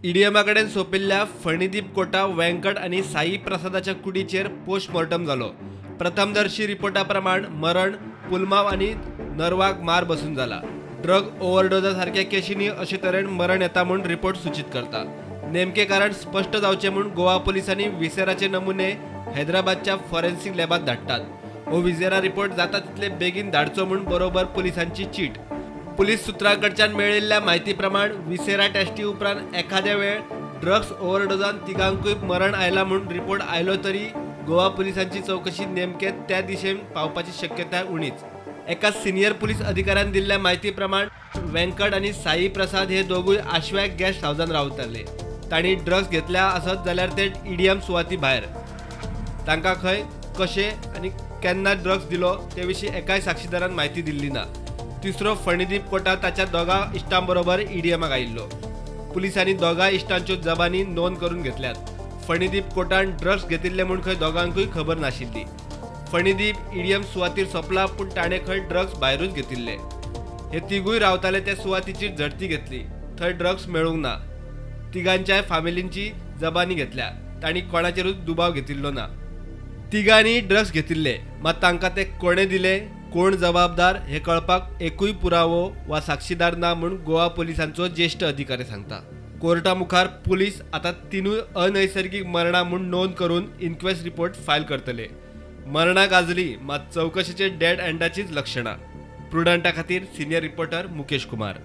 ईडीएमा कडेन सोंपिल्ल्या फणीदीप कोटा, वेंकट आनी साई प्रसादाच्या कुडीचेर पोस्टमॉर्टम जालो. प्रथमदर्शी रिपोर्टा प्रमाण मरण पुलमाव आनी नर्वाक मार बसून जाला. ड्रग ओव्हरडोजा सारक्या केशींनी अशे तरेन मरण येता म्हूण रिपोर्ट सूचित करता. नेमके कारण स्पश्ट जावचें म्हूण गोवा पुलिसांनी विसेराचे नमुने हैदराबादच्या फॉरेन्सिक लॅबांत धाडटात. हो विसेरा रिपोर्ट जाता तितले बेगीन धाडचो म्हूण बरोबर पुलिसांची चीट. पुलीस सूत्रांकडच्यान मेळिल्ल्या म्हायती प्रमाण विसेरा टेस्टी उपरांत एखाद्या वेळ ड्रग्स ओव्हरडोजान तिगांकूय मरण आयला म्हूण रिपोर्ट आयलो तरी गोवा पुलिसांची चवकशी नेमके त्या दिशेन पावपाची शक्यताय उणीच. एका सिनियर पुलीस अधिकाऱ्यान दिल्ल्या म्हायती प्रमाण वेंकट आनी साई प्रसाद हे दोगूय आश्व्याक गेस्ट हावजान रावताले. तांणी ड्रग्स घेतल्या आसत जाल्यार ते ईडीएम सुवाती भायर. तांकां खंय, कशें आनी केन्ना ड्रग्स दिलो ते विशीं एकाय साक्षीदारान म्हायती दिल्ली ना. तिसरो फणीदीप कोटा ताच्या दोगां इश्टां बरोबर ईडीएमाक आयिल्लो. पुलिसांनी दोगां इश्टांच्यो जबानी नोंद करून घेतल्यात. फणीदीप कोटान ड्रग्स घेतिल्ले म्हूण खंय दोगांकूय खबर नाशिल्ली. फणीदीप ईडीएम सुवातीर सोंपला पूण ताणें खंय ड्रग्स भायरूच घेतिल्ले. हे तिगूय रावताले त्या सुवातीची झडती घेतली. थंय ड्रग्स मेळूंक ना. तिगांच्याय फामिलींची जबानी घेतल्या. तांणी कोणाचेरूच दुबाव घेतिल्लो ना. तिगांनी ड्रग्स घेतिल्ले, मात तांकां ते कोणे दिले, कोण जबाबदार हे कळपाक एकूय पुरावो वा साक्षीदार ना म्हूण गोवा पुलिसांचो ज्येश्ठ अधिकारी सांगता. कोर्टा मुखार पुलीस आतां तिनूय अनैसर्गीक मरणां म्हूण नोंद करून इन्क्वेस्ट रिपोर्ट फायल करतले. मरणां गाजली मात चवकशेचे डेड एंडाचीच लक्षणां. प्रुडंटा खातीर सिनियर रिपोर्टर मुकेश कुमार.